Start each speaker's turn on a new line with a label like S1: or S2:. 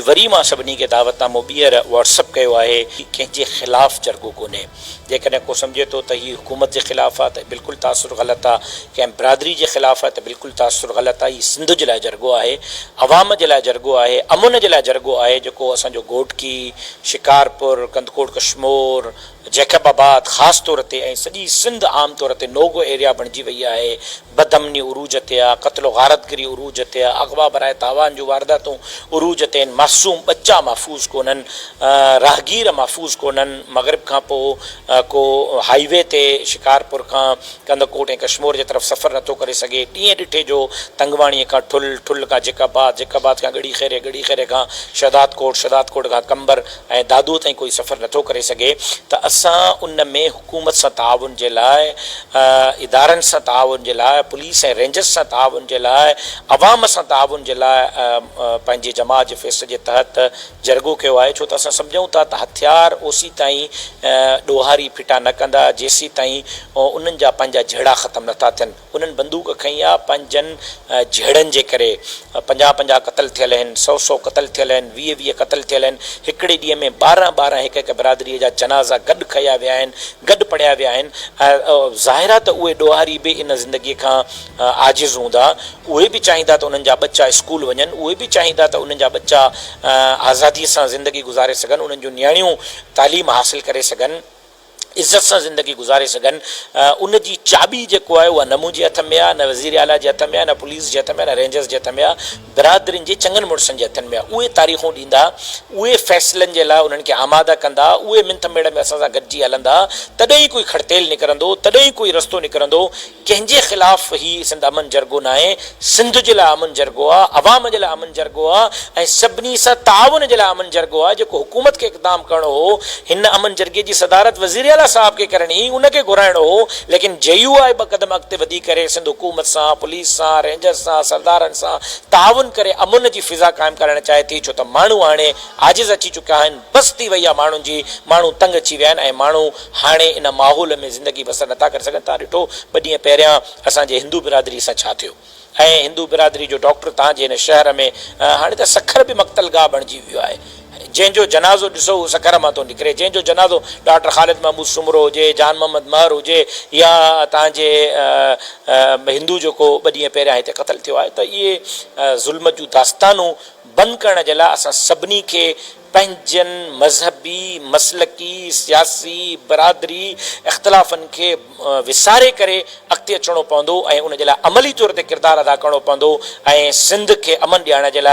S1: وري مان سڀني کي دعوت نامو ٻيهر واٽس اپ ڪيو آهي. ڪنهن جي خلاف جرڳو ڪونهي. جيڪڏهن ڪو سمجهي ٿو ته هي حڪومت جي خلاف آهي ته بلڪل تاثر غلط آهي، ڪنهن برادري جي خلاف آهي ته بلڪل تاثر غلط آهي، هي سنڌ جي لاء جرڳو آهي، عوام جي لاء جرڳو آهي، امن جي لاء جرڳو آهي، جيڪو اسان جو گهوٽڪي، شڪارپور، ڪنڌڪوٽ ڪشمور، جيڪب آباد خاص طور تي ۽ سڄي سنڌ عام طور تي نو گو ايريا بڻجي وئي آهي، بدامني عروج تي آ، قتل و غارتگري عروج تي آ، اغوا براء تاوان جون وارداتون عروج تي آهن، معصوم ٻچا محفوظ ڪونهن، راهگير محفوظ ڪونهن، مغرب کان پوء ڪو هائي وي تي شڪارپور کان ڪنڌڪوٽ ۽ ڪشمور جي طرف سفر نٿو ڪري سگهي، ڏينهن ڏٺي جو تنگواڻي کان ٺل، ٺل کان جيڪب آباد، جيڪب آباد کان ڳڙهي خيري، ڳڙهي خيري کان شهدادڪوٽ، شهدادڪوٽ کان قمبر ۽ دادوء تائين ڪوئي سفر نٿو ڪري سگهي ته اسان ان ۾ حڪومت سان تعاون جي لاء، ادارن سان تعاون جي لاء، پوليس ۽ رينجرز سان تعاون جي لاء، عوام سان تعاون جي لاء پنهنجي جماعت جي فيصلي جي تحت جرڳو ڪيو آهي ڇو ته اسان سمجهون ٿا ته هٿيار اوسيتائين ڏوهاري ڦٽا نه ڪندا جيسيتائين انهن جا پنهنجا جهيڙا ختم نٿا ٿين. انهن بندوق کنئي آ پنهنجن جهيڙن جي ڪري پنجاهه پنجاهه قتل ٿيل آهن، سئو سئو قتل ٿيل آهن، ويهه ويهه قتل ٿيل آهن، هڪڙي ڏينهن ۾ ٻارنهن ٻارنهن هڪ هڪ برادريء جا جنازا گڏ کنيا ويا آهن، گڏ پڙهيا ويا آهن. ظاهر آ ته اهي ڏوهاري به ان زندگيء کان عاجز هوندا، اهي به چاهيندا ته انهن جا ٻچا اسڪول وڃن، اهي به چاهيندا ته انهن جا ٻچا آزاديء سان زندگي گذاري سگهن، انهن جون نياڻيون تعليم حاصل ڪري سگهن. عزت سان زندگي گذاري سگهن ان جي چاٻي جيڪو آهي اها نه منهنجي هٿ ۾ آهي نه وزير اعليٰ جي هٿ ۾ آهي نه پوليس جي هٿ ۾ آهي نه رينجرز جي هٿ ۾ آهي برادرين جي چڱن مڙسن جي هٿن ۾ آهي اهي تاريخون ڏيندا اهي فيصلن جي لاء انهن کي آماده ڪندا اهي منٿ ميڙ ۾ اسان سان گڏجي هلندا تڏهن ئي ڪوئي کڙتيل نڪرندو تڏهن ئي ڪوئي رستو نڪرندو ڪنهن جي خلاف هي سنڌ امن جرڳو ناهي، سنڌ جي لاء امن جرڳو آ، عوام جي لاء امن جرڳو آ ۽ سڀني سان تعاون جي لاء امن جرڳو آ، جيڪو حڪومت کي اقدام ڪرڻو هو، هن امن جرڳي جي صدارت وزيراعليٰ صاحب کي ڪرڻي هئي، ان کي گهرائڻو هو، ليڪن جي يو آء ٻه قدم اڳتي وڌي ڪري سنڌ حڪومت سان، پوليس سان، رينجرز سان، سردارن سان تعاون ڪري امن جي فضا قائم ڪرائڻ چاهي ٿي، ڇو ته ماڻهو هاڻي عاجز اچي چڪا آهن، بس ٿي وئي آ ماڻهن جي، ماڻهو تنگ اچي ويا آهن ۽ ماڻهو هاڻي ان ماحول ۾ زندگي بسر نٿا ڪري سگهن، توهان ڏٺو ٻه ڏينهن پهريان اسان جي هندو برادري سان ڇا ٿيو ۽ هندو برادري جو ڊاڪٽر توهان جي هن شهر ۾ هاڻي ته سکر به مقتل گاهه بڻجي ويو آهي جنهن جو جنازو ڏسو اهو سکر مان ٿو نڪري جنهن جو جنازو ڊاڪٽر خالد محمود سومرو هجي جان محمد مهر هجي يا توهان جي هندو جيڪو ٻه ڏينهن پهريان هتي قتل ٿيو آهي ته اهي ظلم جون داستانون بند ڪرڻ جي لاء اسان سڀني کي پنهنجن مذهبي، مسلڪي، سياسي، برادري اختلافن کي وساري ڪري اڳتي اچڻو پوندو ۽ ان جي لاء عملي طور تي ڪردار ادا ڪرڻو پوندو ۽ سنڌ کي امن ڏيارڻ جي لاء.